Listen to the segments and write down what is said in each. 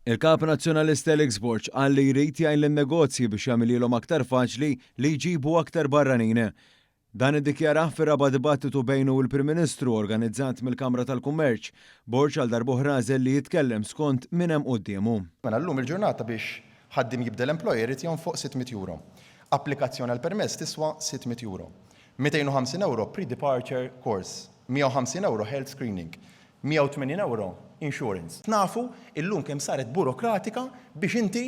Il-Kap Nazzjonalista Alex Borg qal li jrid jgħin lin-negozji biex jagħmilhielhom aktar faċli li jġibu aktar barranin. Dan iddikjarah fir-raba' dibattitu bejnu u l-Prim Ministru organizzat mill-Kamra tal-Kummerċ. Borg għal darb'oħra għażel li jitkellem skont min hemm quddiemu. Mela llum il-ġurnata biex ħaddiem jibdel employer irid jonfoq 600 euro. Applikazzjoni għal permess tiswa 600 euro. 250 euro pre-departure course, 150 euro health screening, 180 ewro insurance. Nafu illum kemm saret burokratika biex inti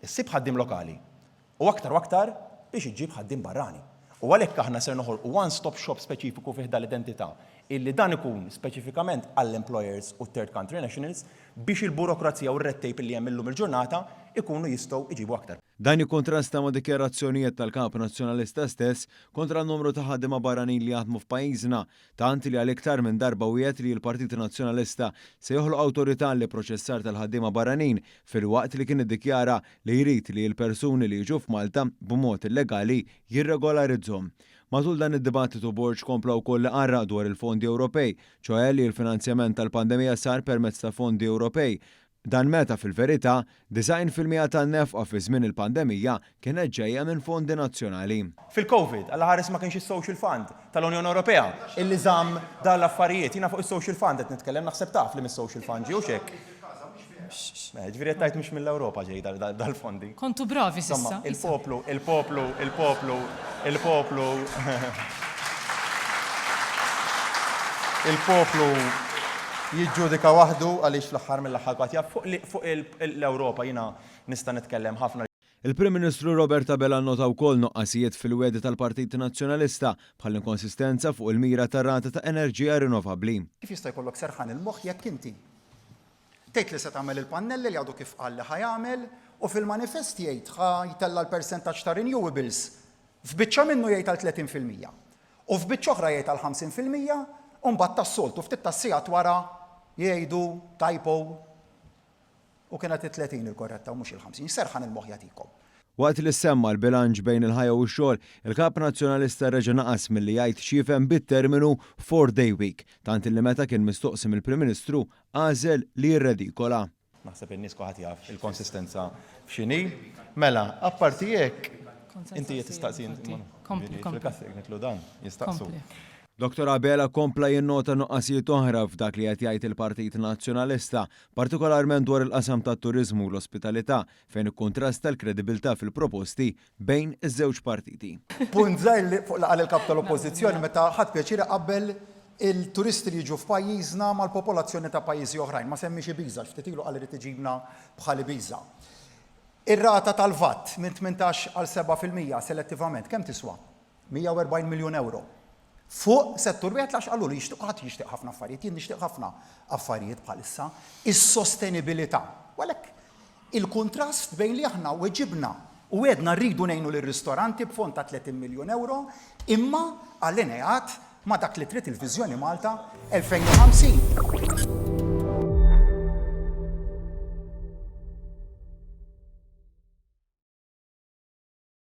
ssib ħaddiem lokali u aktar u aktar biex iġġib ħaddiem barrani. U għalhekk aħna ser noħolqu one stop shop speċifiku fi ħdan l-identità illi dan ikun speċifikament għall-employers u third country nationals biex il-burokrazija u r-red tape illi hemm illum il-ġurnata ikunu jistgħu jġibu aktar. Dan jikkuntrasta ma' dikjarazzjonijiet tal-Kap Nazzjonalista stess kontra n-numru ta' ħaddiema barranin li jaħdmu f'pajjiżna Tant li għal iktar minn darba wiegħed li l-Partit Nazzjonalista se joħloq awtorità għall-ipproċessar tal-ħaddiema barranin filwaqt li kien iddikjara li jrid li l-persuni li jiġu f'Malta b'mod illegali jirregolarizzhom. Matul dan id-dibattitu Borg kompla wkoll iqarraq dwar il-fondi Ewropej, ċoè li l-finanzjament tal-pandemija sar permezz ta' fondi Ewropej Dan meta fil-verità, 90% tan-nefqa fi żmien il-pandemija kienet ġejja minn fondi nazzjonali. Fil-Covid, Alla ħares ma kienx is-Social Fund tal-Unjoni Ewropea illi żamm dawn l-affarijiet. Jiena fuq is-Social Fund qed nitkellem, naħseb taf li mis-Social Fund ġie, hux hekk? Jiġifieri qed tgħid mhux mill-Ewropa ġej dal-fondi. Kontu bravi s'issa. Insomma, il-poplu, il-poplu, il-poplu, il-poplu, il-poplu jiġġudika waħdu għaliex fl-aħħar mill-aħħar kulħadd jaf. Fuq l-Ewropa jiena nista' nitkellem ħafna. Il-Prim Ministru Robert Abela nnota wkoll nuqqasijiet fil-wegħdi tal-Partit Nazzjonalista, bħall-inkonsistenza fuq il-mira tar-rata ta' enerġija rinnovabbli. Kif jista' jkollok serħan il-moħħ jekk inti Tgħid li se tagħmel il-pannelli li għadu kif qal li ħa jagħmel u fil-manifest jgħid ħa jtella' l-persentaġġ ta' renewables, f'biċċa minnu jgħid għal 30% u f'biċċa oħra jgħid għal 50% u mbagħad tas-soltu ftit tas-sigħat wara jgħidu typo u kienet it-30 il-korretta u mhux il-50. X'serħan il-moħħ jagħtikom? Waqt li semma l-bilanċ bejn il-ħajja u x-xogħol, il-Kap Nazzjonalista reġa' naqas milli jgħid x'jifhem bit-terminu four day week, tant li meta kien mistoqsi mill-Prim Ministru għażel li jirredikola. Naħseb in-nies kulħadd jaf il-konsistenza f'x'inhi. Mela, apparti hekk, inti qed tistaqsi inti. Fil-każ jekk nidħlu dan, jistaqsu. Dottor Abela kompla jinnota nuqqasijiet oħra f'dak li qed jgħid il-Partit Nazzjonalista, partikolarment dwar il-qasam tat-turiżmu u l-ospitalità, fejn ikkuntrasta l-kredibilità fil-proposti bejn iż-żewġ partiti. Punt żgħir li fuq li qal il-Kap tal-Oppożizzjoni meta ħadd pjaċir iqabbel il-turisti li jiġu f'pajjiżna mal-popolazzjoni ta' pajjiżi oħrajn. Ma semmiex Ibiza, għax ftit ilu qal irid iġibna bħal Ibiza. Ir-rata tal-VAT minn 18 għal 7% selettivament kemm tiswa? 140 miljun ewro. Fuq settur wieħed għax qalulu jixtieq kulħadd jixtieq ħafna affarijiet, jien nixtieq ħafna affarijiet bħalissa, is-sostenibilità. U għalhekk il-kuntrast bejn li aħna weġibna u għedna rridu ngħinu lir-ristoranti b'fond ta' 30 miljun ewro, imma allineat ma' dak li trid il-Viżjoni Malta 2050.